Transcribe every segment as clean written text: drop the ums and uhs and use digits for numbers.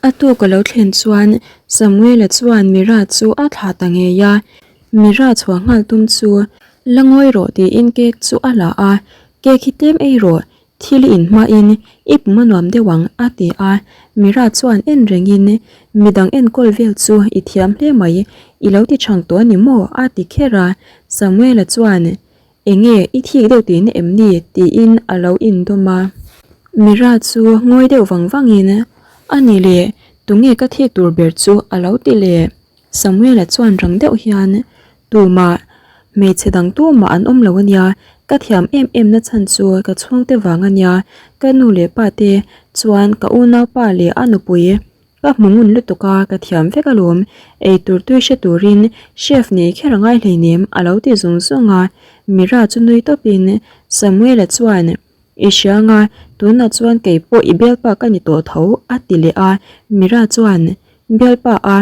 A tuk a lo thlen chuan Samuela chuan Mira chu a thlah ta ngei a, Mira chhuah nghal tum chu la ngawi rawh tiin cake chu a la a, Cake hi tlem ei rawh, thil i inhmain i pum a nuam deuh ang a ti a, Mira chuan en rengin midang enkawl vel chu i thiam hle mai, i lo ti chhang tawh a ni maw a ti kher a, Samuela chuan Enge i thik deuh tihna em ni? tiin a lo indawm a. Mira chu ngawi deuh vang vangin, A ni le, tunge ka thik tur ber chu a lo ti le. Samuela chuan rang deuh hian, Tumah, hmeichhe dang tumah an awm lo ania, ka thiam em em na chhan chu ka chhungte vang ania, ka nu leh pa te chuan ka unaupa leh a nupui Ka hmu ngun lutuk a, ka thiam vek alawm, eitur tui hre turin chef nei kher a ngai hleinem a lo ti zung zung a, Mira chu nui tawpin Samuela chuan I hria anga, tunah chuan kei pawh i bialpa ka ni tawh tho a ti leh a, Mira chuan Bialpa a,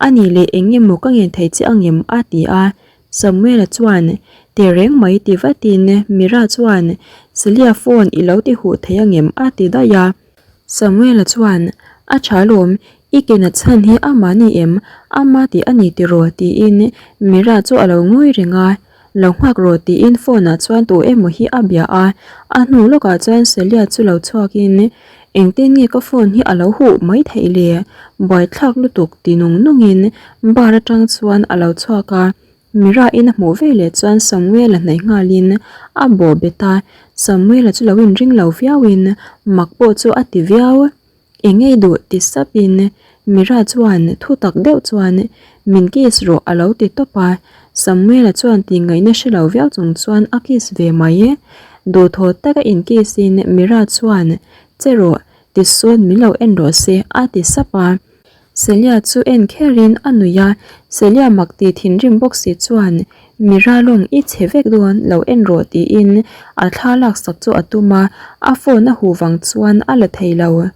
a nih leh eng nge maw ka ngen thei che angem a ti a, Samuela chuan Ti reng mai ti vatin Mira chuan Celia phone i lo ti huh thei angem a ti daih a. Samuela chuan, A tha lawm, i ke nat chhan hi amah ni em? Ama tih a ni tiraw? tiin Mira chu a lo ngawi reng a. Lo nghak rawh tiin phone ah chuan tu emaw hi a bia a. A hnu lawkah chuan Celia chu lo chhuakin, Engtin nge ka phone hi a lo huh mai theih le? Buaithlak lutuk ti nung nungin bar atang chuan a lo chhuak a. Mira in a hmuh ve leh chuan Samuel-a hnaih nghalin a bawh bet a, Samuel-a chu lo inring lo viauin mak pawh chu a ti viau. Eng ngei duh ti sapin Mira chuan thu tak deuh chuan min kiss rawh a lo ti tawp a, Samuel-a chuan tih ngaihna hre lo viau chung chuan a kiss ve mai. Duhthawh taka in kiss in Mira chuan che rawh tisawn min lo en rawh se a ti sap a. Celia chu en kherin a nuih a, Celia mak ti thinrim bawk si chuan Mira lawng i chhe vek dawn lo en rawh tiin a thla laksak chu a tum a, a phone a huh vang chuan a la thei lo.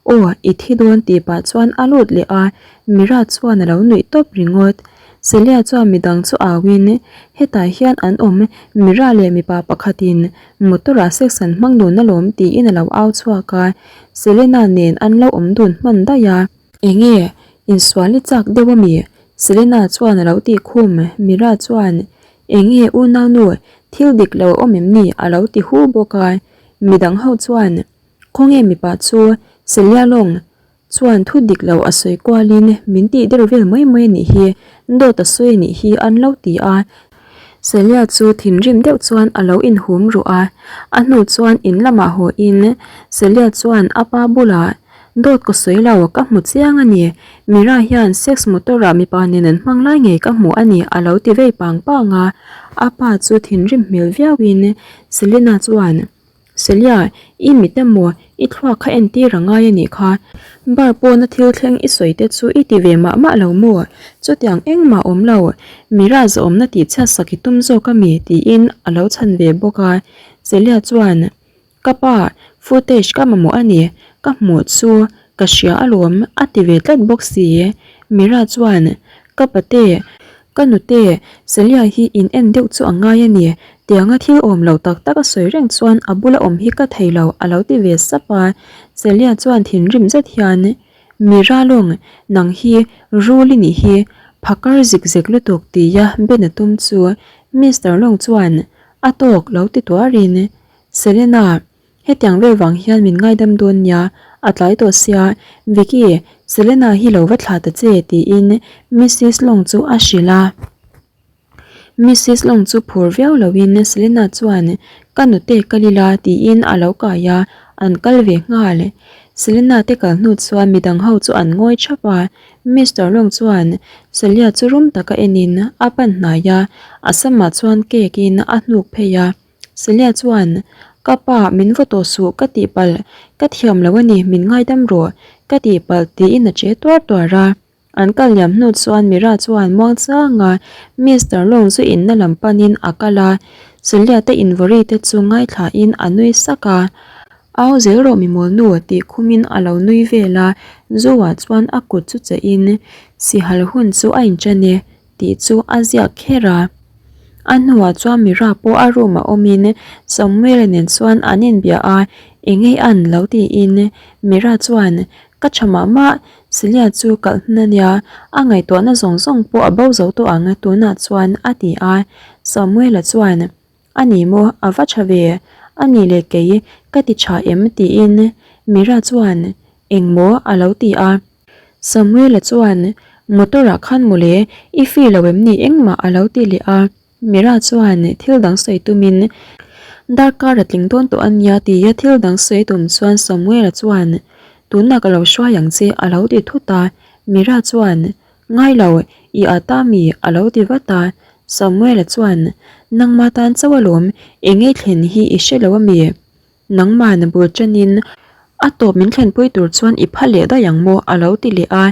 Aw, i thi dawn tih pah chuan a lut leh a, Mira chuan a lo nuih tawp ringawt. Celia chuan midang chu auin hetah hian an awm, Mira leh mipa pakhatin motor ah sex an hmang dun alawm tiin a lo au chhuak a, Selena nen an lo awm dun hman daih a. Enge, insual i chak deuh ami? Selena chuan a lo tih khum. Mira chuan, Enge unaunu, thil dik lo a awm em ni? a lo ti hu bawk a. Midang ho chuan, Khawnge mipa chu? Celia Long, Chuan thu dik lo a sawi kualin min tih der vel mai mai a nih hi, dawt a sawi a nih hi an lo ti a. Celia chu thinrim deuh chuan a lo inhum ruh a, a hnu chuan in lamah haw in Celia chuan a pa bulah, Dawt ka sawi lo, ka hmu chiang a ni, Mira hian sex motor ah mipa nen an hmang lai ngei ka hmu a ni a lo ti vei pang pang a. A pa chu thinrim hmel viauin Selena chuan, Celia, i mit emaw i thluak kha entir a ngai a nih kha. Bar pawna thil thleng i sawi te chu i ti ve mah mah lo maw? Chutiang engmah awm lo, Mira zawhawmna tih chhiat sak i tum zawk a mi? tiin a lo chhan ve bawk a. Celia chuan, Ka pa, footage ka mamawh a ni, ka hmuh chu ka hria alawm a ti ve tlat bawk si. Mira chuan, Ka pate, Ka nute, Celia hi in en deuh chu a ngai a ni, tianga thil awm lo tak tak a sawi reng chuan a bula awm hi ka thei lo a lo ti ve sap a, Celia chuan thinrim zet hian, Mi ralawng, nang hi rul i nih hi, phakar zik zek lutuk tia Ben a tum chu Mister Long chuan a tawk lo ti tuarin, Selena, Hetiang vel vang hian min ngaidam dawn nia, a tlai tawh sia, Vicky, Selena hi lo va thlah ta che tiin Missis Long chu a hrilh a. Missis Long chu phur viau loin Selena chuan ka nute kal ila tiin a lo kai a, an kal ve nghal. Selena te kal hnu chuan midang ho chu an ngawi thap a, Mister Long chuan Celia chu rum taka enin a pan hnai a, a samah chuan cake in a hnuk phei a. Celia chuan, Ka pa, min vaw tawh suh, ka tihpalh, ka thiam lo a ni, min ngaidam rawh, ka tihpalh, tiin a che tuar tuar a. An kal liam hnu chuan Mira chuan muangchanga Mister Long zu inna lam panin a kal a, Celia te invawri te chu ngaithlain a nui sak a. Au zel rawh mimawlnu, tih khumin a lo nui vel a, Zoa chuan a kut chu chehin, Sihal hun chu a inṭan e, tih chu a ziak kher a. A hnuah chuan Mira pawh a room ah awmin Samuel-a nen chuan an inbia a, engei an lo tiin Mira chuan Ka tha mah mah, Celia chu kalh hmun a nia, a ngaihtuahna zawng zawng pawh a bo zo tawh ang tunah chuan a ti a. Samuela chuan, A ni maw, a va tha ve, a ni leh kei ka ti tha em tiin Mira chuan, Eng maw a lo ti a. Samuela chuan, Motor ah khan mawle, i fee lo em ni engmah a lo ti leh a. Mira chuan thil dang sawi tumin darkar a tling dawn tawh a nia tia thil dang sawi tum chuan Samuela chuan tunah ka lo hruai ang che a lo ti thut a, Mira chuan ngai lo i ata mi a lo ti vat a, Samuela chuan nangma tan chauh alawm eng ei thlen hi i hre lo ami? Nangmahna bul tanin a tawp min thlenpui tur chuan i pha leh daih ang maw a lo ti leh a.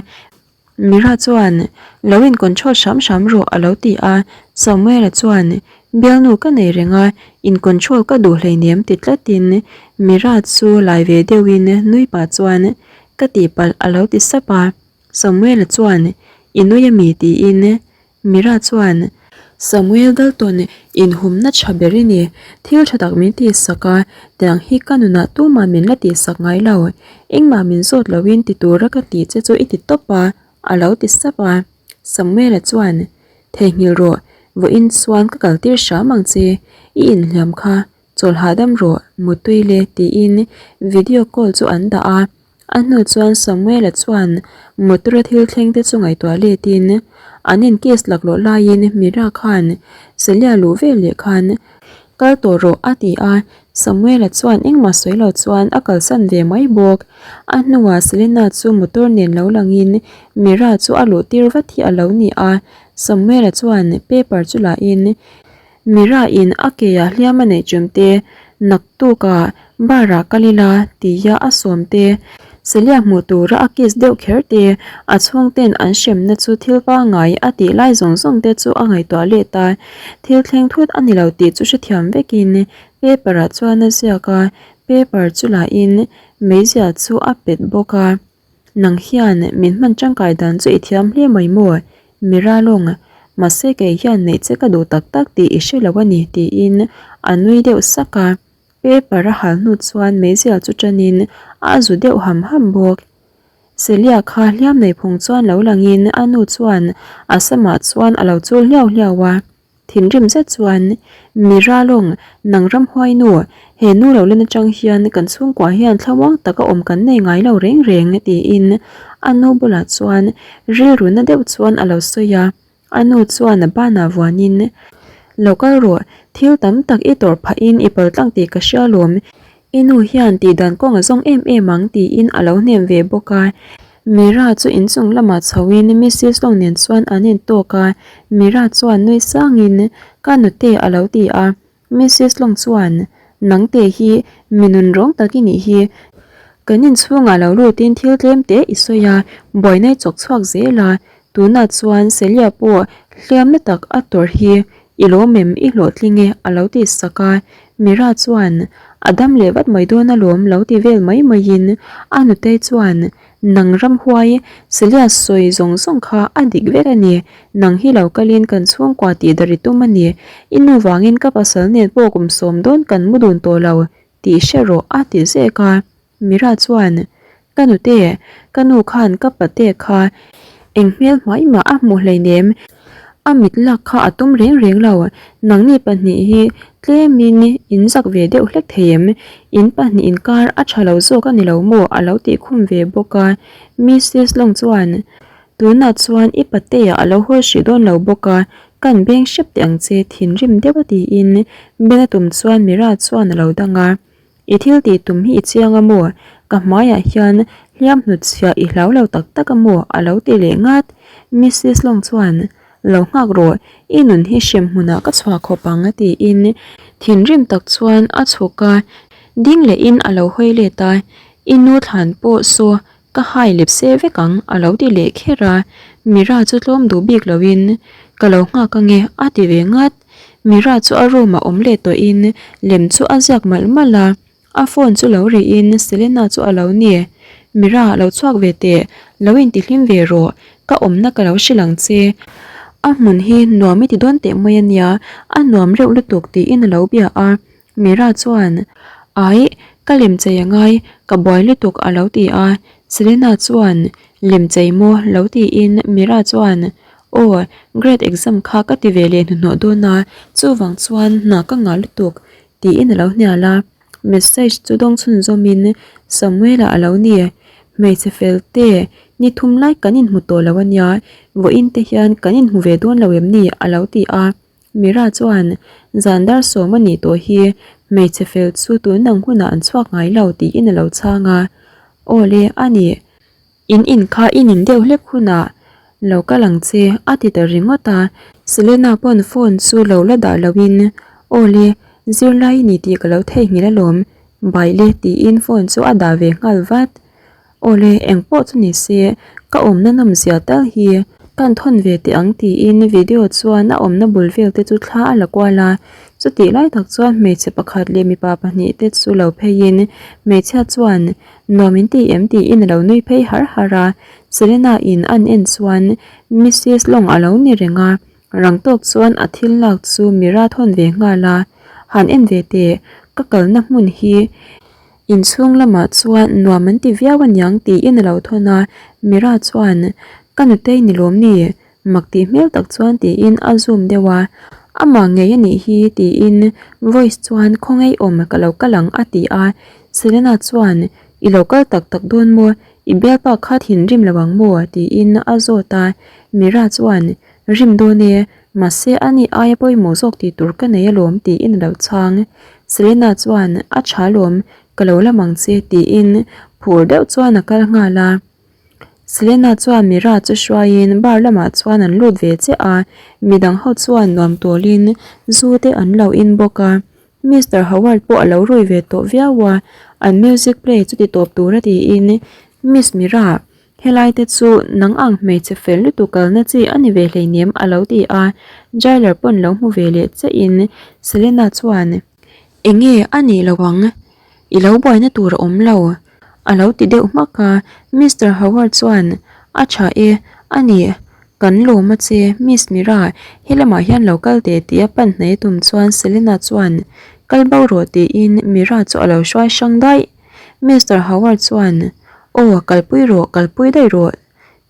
Mira chuan, Lo in control hram hram rawh a lo ti a, Samuela chuan, Bialnu ka nei reng a, in control ka duh hleinem ti tlatin Mira chu lai ve deuhin nui pah chuan, Ka tihpalh a lo ti sap a, Samuela chuan, I nui a mi? tiin Mira chuan, Samuel Dalton inhumna tha ber i ni, thil tha tak min tihsak a, tiang hi ka nunah tumah min la tihsak ngai lo, engmah min zawt loin ti tura ka tih che chu i ti tawp a, a lo ti sap a. Samuela chuan, Theihnghilh rawh, vawiin chuan ka kaltir hram ang che, i inhliam kha chawl hahdam rawh, mutui le tiin video call chu an dah a. A hnu chuan Samuela chuan motor-a thil thleng te chu ngaihtuah letin an in case laklawh laiin Mira khan Celia luh vel leh khan kal tawh rawh a ti a, Samuela chuan engmah sawi lo chuan a kalsan ve mai bawk. A hnuah Selena chu motor nen lo langin Mira chu a luh tir vat hi a lo ni a, Samuela chuan paper chu lahin Mira in a ke ah hliam a neih ṭum te, naktuk ah bar ah kal ila tia a sawm te, Celia hmuh tura a kiss deuh kher te, a chhungten an hremna chu thil pangngai a tih lai zawng zawng te chu a ngaihtuah let a, thil thleng thut a ni lo tih chu hrethiam vekin paper ah chuan a ziak a, paper chu lah in meizia chu a pet bawk a. Nang hian min hman tangkai dan chu i thiam hle mai maw? Mira lawng, mahse kei hian neih che ka duh tak tak tih i hre lo a ni tiin a nui deuh sak a. Paper a hal hnu chuan meizial chu tanin a zu deuh ham ham bawk. Celia kha hliam nei phung chuan lo langin a nu chuan a samah chuan a lo chul hliau hliau a. Thinrim zet chuan, Mi Ralawng, nang ramhuai nu, he nu lo len atang hian kan chhungkua hian thlamuang taka awm kan nei ngai lo reng reng, tiin a nu bulah chuan rilru na deuh chuan a lo sawi a. A nu chuan a banah vuanin, Lo kal rawh, thil tam tak i tawrh phahin i paltlang tih ka hria lawm, I nu hian tihdan kawng a zawng em em ang tiin a lo hnem ve bawk a. Mira chu inchung lamah chhoin Mrs Long nen chuan an intawk a, Mira chuan nui sangin Ka nute a lo ti a. Mrs Long chuan Nangte hi mi nun rawng tak i nih hi. Kan inchhungah lo lutin thil tlem te i sawi a, buaina i chawk chhuak zel a. Tunah chuan Celia pawh hliamna tak a tawrh hi I lawm em i hlawhtling e a lo ti sak a, Mira chuan a dam leh vat mai dawn alawm lo ti vel mai maiin a nutei chuan nang ramhuai Celia sawi zawng zawng kha a dik vek a ni, nang hi lo kalin kan chhungkua tih dar i tum a ni, i nu vangin ka pasal nen pawh kum sawm dawn kan mu dun tawh lo tih hre rawh a ti zek a. Mira chuan, Ka nute, ka nu khan ka pate kha eng hmel hmai mah a hmu hleinem, a mit lak kha a tum reng reng lo, nangni pahnih hi tlemin in zak ve deuh hlek thei em, in pahnih inkar a tha lo zawk a ni lo maw a lo tih khum ve bawk a. Missis Long chuan, Tunah chuan i patea a lo hawi hrih dawn lo bawk a, kan beng hrep teh ang che thinrim deuh a tiin Ben a tum chuan Mira chuan a lo dang a. I thil tih tum hi i chiang a maw? Ka hmaiah hian hliam hnutchhiah i hlau lo tak tak a maw? a lo ti leh ngat. Missis Long chuan, Lo nghak rawh, i nun hi hrem hmunah ka chhuah khawp ang a tiin thinrim tak chuan a chhuk a, ding lehin a lo hawi let a, I nu thlan pawh saw Ka hai lep se vek ang a lo ti leh kher a, Mira chu tlawm duh bik loin ka lo nghak ange a ti ve ngat. Mira chu a room ah awm leh tawhin lem chu a ziak malh malh a, a phone chu lo rihin Selena chu a lo ni. Mira lo chhuak ve teh, lo intihlim ve rawh, ka awmna ka lo hrilh ang che. A hmun hi nuam i ti dawn teh mai ania, a nuam reuh lutuk tiin a lo bia a. Mira chuan, Aih, ka lem chei a ngai, ka buai lutuk a lo ti a. Selena chuan lem chei maw lo tiin Mira chuan Aw, grade exam kha ka ti ve leh hnuhnawh dawn a, chuvang chuan hna ka ngah lutuk tiin a lo hnial a. Message chu dawng chhunzawmin Samuela a lo ni. Hmeichhe fel te, ni thum lai kan inhmu tawh lo a nia, vawiin te hian kan inhmu ve dawn lo em ni? a lo ti a. Mira chuan, Zan dar sawm a nih tawh hi, hmeichhe fel chu tun ang hunah an chhuak ngai lo tiin a lo chhang a. Aw le, a nih. In in kha i nin deuh hlek hunah lo kal ang che a ti ta ringawt a. Selena pawn phone chu lo la dah loin, Aw le, zirlai i ni tih ka lo theihnghilh alawm, baih le tiin phone chu a dah ve nghal vat. Aw le, eng pawh chu ni se, ka awmna nawmzia tal hi kan thawn ve teh ang tiin video chuan a awmna bul vel te chu thla a la kual a. Chutih lai tak chuan hmeichhe pakhat leh mipa pahnih te chu lo pheiin hmeichhia chuan Nuam in ti em tiin a lo nui phei har har a, Selena in an en chuan Missus Long a lo ni reng a, rang tawk chuan a thil lak chu Mira thawn ve nghal a, Han en ve teh, ka kalna hmun hi inchhung lamah chuan nuam an ti viau aniang tiin a lo thawn a, Mira chuan Ka nutei ni lawm ni? Mak tih hmel tak chuan tiin a zoom deuh a, Amah ngei a nih hi tiin voice chuan khawngaih awm ka lo kal ang a ti a, Selena chuan I lo kal tak tak dawn maw? I bialpa kha thinrim lo ang maw? tiin a zawt a, Mira chuan Rim dawn e, mahse a ni aia pawimawh zawk tih tur ka nei alawm tiin a lo chhang. Selena chuan A tha alawm, ka lo lam ang che tiin phur deuh chuan a kal nghal a. Selena chuan Mira chu hruaiin bar lamah chuan an lut ve chiah a, midang ho chuan nuam tawlin zu te an lo in bawk a. Mister Howard pawh a lo rui ve tawh viau a, an music play chu ti tawp tura tiin Miss Mira, helai te chu nang ang hmeichhe fel lutuk kalna chi a ni ve hleinem a lo ti a, Jailer pawn lo hmu ve leh chiahin Selena chuan Enge a nih lo ang? I lo buaina tur a awm lo, a lo ti deuh hmak a. Mister Howard chuan, A tha e, a ni, kan lawm a che, Miss Mira, he lamah hian lo kal teh tih a pan hnai tum chuan Selena chuan, Kal bo rawh tiin Mira chu a lo hruai hrang daih. Mister Howard chuan, Aw, kalpui rawh, kalpui daih rawh.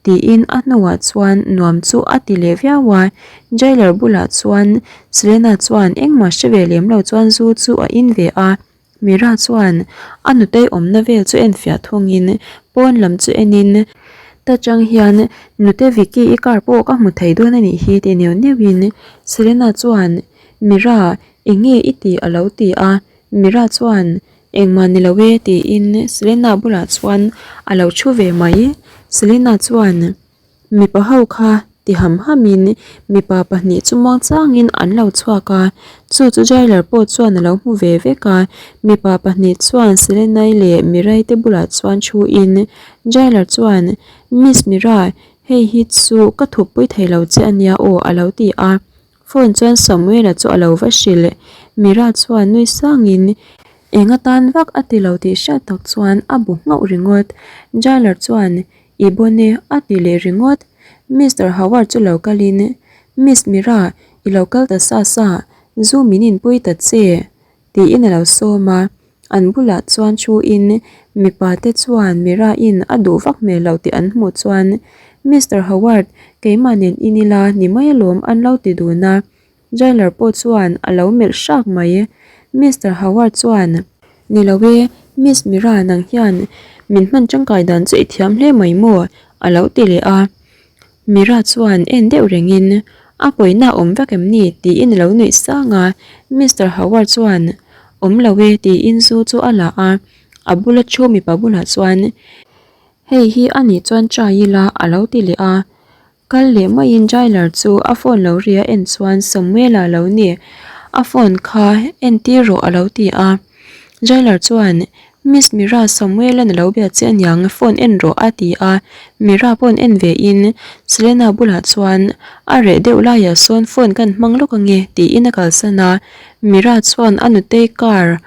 Tiin a hnuah chuan nuam chu a ti leh viau a, jailer bulah chuan Selena chuan engmah hre ve lem lo chuan zu chu a in ve a, Mira chuan a nutei awmna vel chu enfiah thungin pawn lam chu enin ta chang hian nute Vicky i car pawh ka hmu thei dawn a nih hi ti neuh neuhin Selena chuan Mira eng nge i tih a lo ti a, Mira chuan Engmah ni lo e tiin Selena bulah chuan a lo thu ve mai. Selena chuan mipa ho kha ti ham hamin mipa pahnih chu muang changin an lo chhuak a, chu chu jailer pawh chuan a lo hmu ve vek a. Mipa pahnih chuan Selena-i leh Mirai te bulah chuan thuin jailer chuan Miss Mira hei hi chu ka thupui thei lo che ania aw a lo ti a. Phone chuan Samuela chu a lo va hrilh. Mira chuan nui sangin eng atan vak a ti lo tih hriat tak chuan a bu nghauh ringawt. Jailer chuan I bon e a ti leh ringawt. Mister Howard chu lo kalin Miss Mira i lo kal ta sa sa, zu min inpui ta che. Tiin a lo sawm a, an bulah chuan thuin mipa te chuan Mira-in a duh vak hmel loh tih an hmuh chuan Mister Howard keimah nen in ila ni mai alawm an lo ti dun a, Jailer pawh chuan a lo melh hrak mai. Mister Howard chuan Ni lo e, Miss Mira nang hian min hman tangkai dan chu i thiam hle mai maw a lo ti leh a. Mira chuan en deuh rengin, A pawina awm vek em ni? tiin a lo nuih sang a. Mister Howard chuan, Awm lo e tiin zu chu a la a. A bula thu mipa bulah chuan, Hei hi a nih chuan try ila a lo ti leh a. Kal leh maiin Jailer chu a phone lo ri a en chuan Samuela a lo ni. A phone kha entir rawh a lo ti a. Jailer chuan, Miss Mira Samuel-a'n a lo bia che aniang phone en rawh a ti a, Mira paw'n en ve in Selena bulah chuan a reh deuh laiah sawn phone kan hmang lawk ange tiin a kalsan a, Mira chuan a nutei car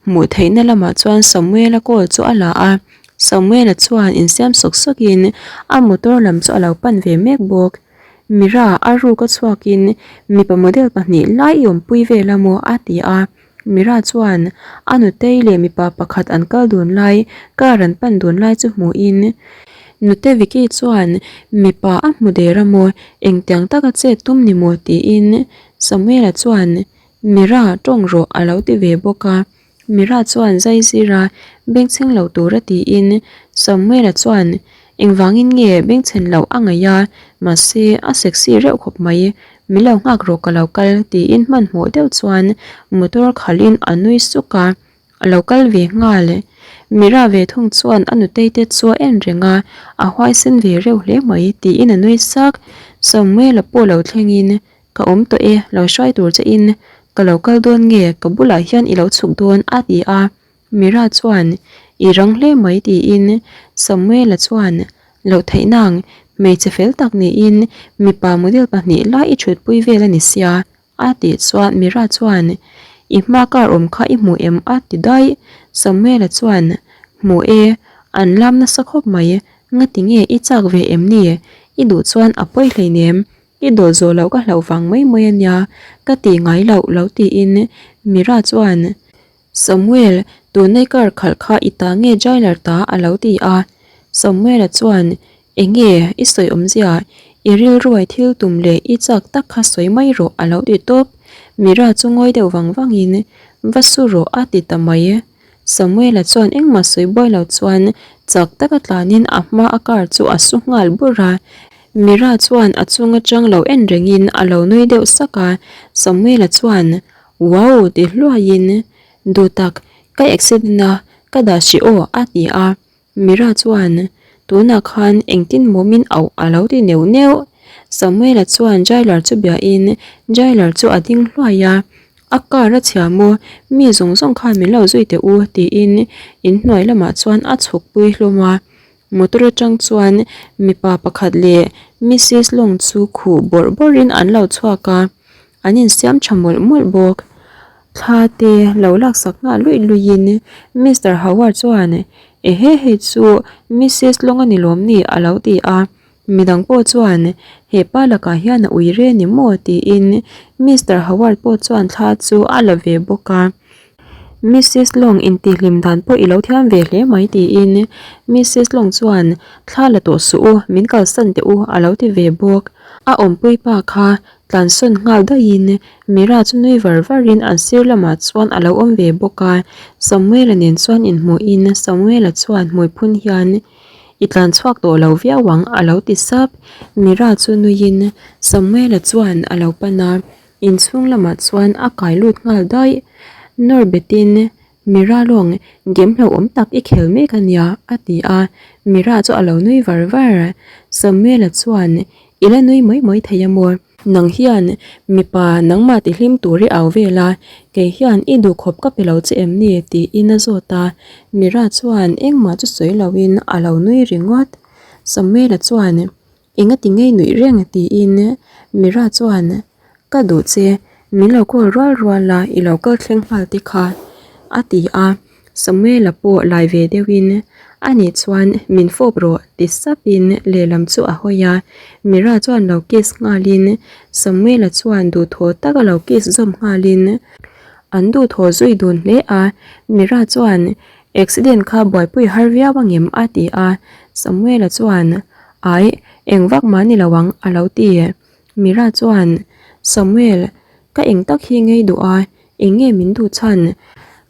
hmuh theihna lamah chuan Samuel-a call chu a la a, Samuel-a chuan insiam sawk sawkin a motor lam chu a lo pan ve mek bawk. Mira a ruk a chhuakin mipa model pahnih lai i awmpui vel a maw a ti a. Mira chuan a nutei leh mipa pakhat an kal dun lai, car an pan dun lai chu hmuhin Nute Vicky chuan mipa a hmu der a maw, engtiang taka chet tum ni maw tiin Samuela chuan Mira tawng rawh a lo ti ve bawk a. Mira chuan zai zir a, bengchheng lo tura tiin Samuela chuan engvangin nge bengchhen loh a ngaih a, mahse a sexy reuh khawp mai, min lo nghak rawh ka lo kal tiin hmanhmawh deuh chuan motor khalhin a nui suk a, a lo kal ve nghal. Mira ve thung chuan a nutei te chu a en reng a, a huaisen ve reuh hle mai tiin a nui sak. Samuela pawh lo thlengin Ka awm tawh e, lo hruai tur che in ka lo kal dawn nge ka bulah hian i lo chhuk dawn a ti a, Mira chuan i rang hle mai tiin Samuela chuan loh theih nang hmeichhe fel tak niin mipa model pahnih lai i thutpui vel a ni sia a tih chuan Mira chuan i hma kar awm kha i hmu em a ti daih, Samuela chuan hmu e, an lam nasa khawp mai, ngati nge i chak ve em ni, i duh chuan a pawi hleinem I dawh zawh loh ka hlauh vang mai mai a nia, ka tih ngai loh lo tiin Mira chuan, Samuel, tuna i car khalh kha i ta nge jailer ta a lo ti a. Samuela chuan, Enge i sawi awmzia, i rilruai thil tum leh i chak tak kha sawi mai rawh a lo ti tawp. Mira chu ngawi deuh vang vangin, Va su rawh a ti ta mai. Samuela chuan engmah sawi buai lo chuan chak taka tlanin a hma a car chu a su nghal bur a. Mira chuan a chung atang lo en rengin a lo nui deuh sak a, Samuela chuan Wow ti hluaiin Duhtak ka accident a ka dah hrih aw a ti a. Mira chuan Tunah khan engtin maw min auh a lo ti neuh neuh. Samuela chuan Jailer chu biain Jailer chu a ding hluai a, A car a chhia maw? Mi zawng zawng khan min lo zui teh u tiin inhnuai lamah chuan a chhuk pui hlawm a. Motor atang chuan mipa pakhat leh Missis Long chu khuh bawrh bawrhin an lo chhuak a, an insiam tha mawlh mawlh bawk. Thla te lo laksak nghal luih luihin Mister Howard chuan Ehe hei chu Missis Long a ni lawm ni a lo ti a. Midang pawh chuan, He pa lakah hian a ui re ni maw? tiin Mister Howard pawh chuan thla chu a la ve bawk a. Missis Long intihhlim dan pawh i lo thiam ve hle mai tiin Missis Long chuan, Thla la tawh suh u, min kalsan teh u a lo ti ve bawk. A awmpui pa kha tlansawn nghal daihin Mira chu nui var varin an sir lamah chuan a lo awm ve bawk a. Samuela nen chuan inhmuhin Samuela chuan hmuiphun hian, I tlan chhuak tawh lo viau ang a lo ti sap. Mira chu nuiin Samuela chuan a lo pan a, inchhung lamah chuan a kai lut nghal daih. Nawr betin Mira lawng game hlauhawm tak i khel mek a nia a ti a, Mira chu a lo nui var var. Samuela chuan I la nui mai mai thei a maw? Nang hian mipa nangmah tihlim tur i au vel a, kei hian i duhkhawp ka pe lo che em ni? tiin a zawt a. Mira chuan engmah chu sawi loin a lo nui ringawt. Samuela chuan, Engati ngei nuih reng? tiin Mira chuan, Ka duh che, min lo call rual rual a, i lo kal thleng nghal te kha, a ti a. Samuela pawh lai ve deuhin, Ani chuan min fawp rawh ti sapin lehlam chu a hawi a. Mira chuan lo kiss nghalin Samuela chuan duhthawh taka lo kiss zawm nghalin an duhthawh zui dun hle a. Mira chuan, Accident kha buaipui har viau angem? a ti a. Samuela chuan, Aih, eng vak mah ni lo ang a lo ti. Mira chuan, Samuel, ka eng tak hi ngei duh a, Eng nge min duh chhan?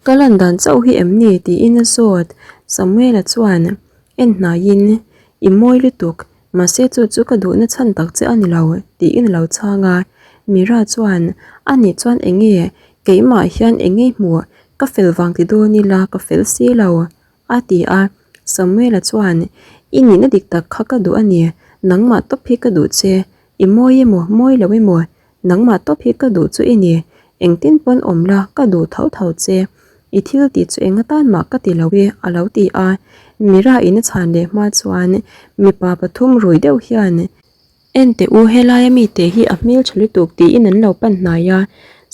Ka lan dan chauh hi em ni? tiin a zawt. Samuela chuan en hnaiin, I mawi lutuk, mahse chu chu ka duhna chhan tak che a ni lo, tiin a lo chhang a. Mira chuan, A nih chuan eng nge? Keimah hian eng nge hmuh? Ka fel vang ti dawn ila ka fel si lo, a ti a. Samuela chuan, I nihna dik tak kha ka duh a ni, nangmah tawp hi ka duh che, I mawi emaw, mawi lo emaw, nangmah tawp hi ka duh chu i ni. Engtin pawn awm la, ka duh tho tho che. I thil tih chu eng atan mah ka ti lo e, a lo ti a. Mira in a chhan leh hma chuan mipa pathum rui deuh hian, Enteh u, helaia mite hi a hmeltha lutuk tiin an lo pan hnai a.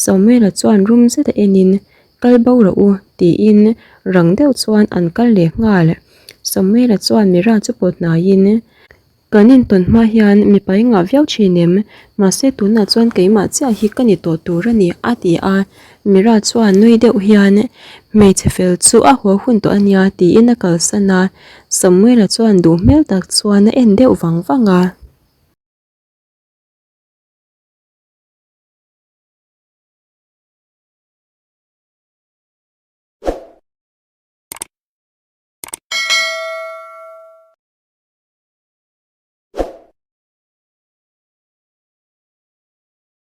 Samuela chuan rum zeta enin, Kal bo rawh u, tiin rang deuh chuan an kal leh nghal. Samuela chuan Mira chu pawt hnaiin. Kan intawn hma hian mipa i ngah viau thin em? Mahse tunah chuan keimah chiah hi ka ni tawh tur a ni, a ti a. Mira chuan nui deuh hian, Hmeichhe fel chu a haw hun tawh a nia, tiin a kalsan a. Samuela chuan duh hmel tak chuan a en deuh vang vang a.